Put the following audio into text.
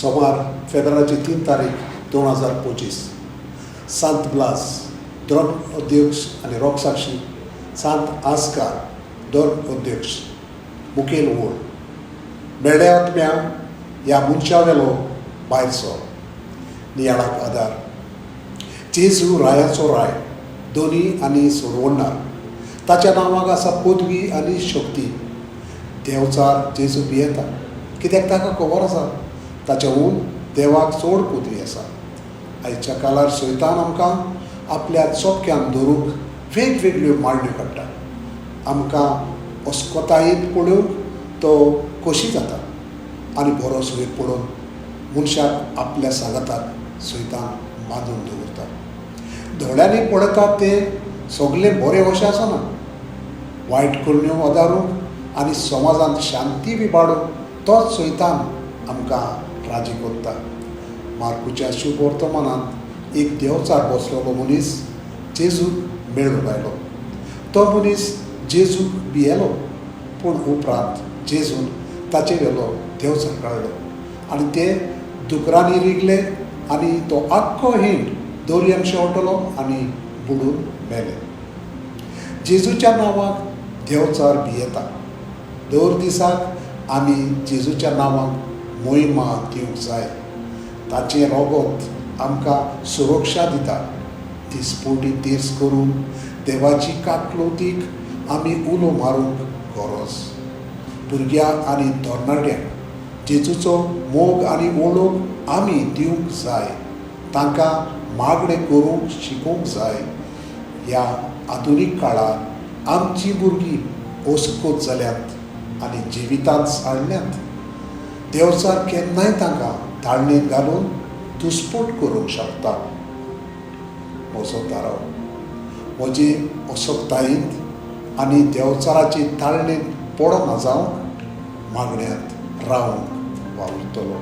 सोमार फेब्रुवारीची 3 तारीख 2025. सांत ब्लास धर्म अध्यक्ष आनी रोगसाक्षी, सांत आस्कार धर्म अध्यक्ष. मुखेल ओळ: मेळ्ळ्या आत्म्या, ह्या मनशा वेलो भायर सर. नियाळाक आदार: जेजू रायाचो राय, धनी आनी सोडवणार. ताच्या नांवाक आसा पदवी आनी शक्ती. देवचार जेजू भियेता, कित्याक ताका खबर आसा ताच्या हून देवाक चड पदवी आसा. आयच्या काळार सैतान आमकां आपल्या चोपक्यान धरूंक वेगवेगळ्यो मांडण्यो काडटा. आमकां अस्कोतायेंत पळोवंक तो खोशी जाता आनी बरो सोयर पळोवन मनशाक आपल्या सांगाताक सैतान बांदून दवरता. दोळ्यांनी पळयतात ते सगळें बरें अशें आसना. वायट करण्यो आदारूंक आनी समाजांत शांती विबाडूंक तोच सैतान आमकां राजी करता. मार्कुच्या शुभ वर्तमानांत एक देवचार बसलेलो मनीस जेजूक मेळूंक आयलो. तो मनीस जेजूक भियेलो, पूण उपरांत जेजून ताचे वेलो देवचार काडलो आनी ते दुकरांनी रिगले आनी तो आख्खो हिंड दर्यान शेंवटलो आनी बुडून मेले. जेजूच्या नांवाक देवचार भियेता. दर दिसाक आमी जेजूच्या नांवाक मोहिमा दिवंक जाय. ताचें रोगत आमकां सुरक्षा दिता. दिसपोटी तीर्स करून देवाची काकलोतीक आमी उलो मारूंक गरज. भुरग्यां आनी तरणाट्यांक जेजूचो मोग आनी वळख आमी दिवंक जाय. तांकां मागणें करूंक शिकोवंक जाय. ह्या आधुनीक काळार आमची भुरगीं अस्कोत जाल्यात आनी जिवितांत सांडल्यात. देवचार केन्नाय तांकां ताळणेंत घालून दुस्पोट करूंक शकता. म्हजो ताराव, म्हजे असक्तायेंत आनी देवचाराचे ताळणेंत पडना जावंक मागण्यांत रावंक वावुरतलो.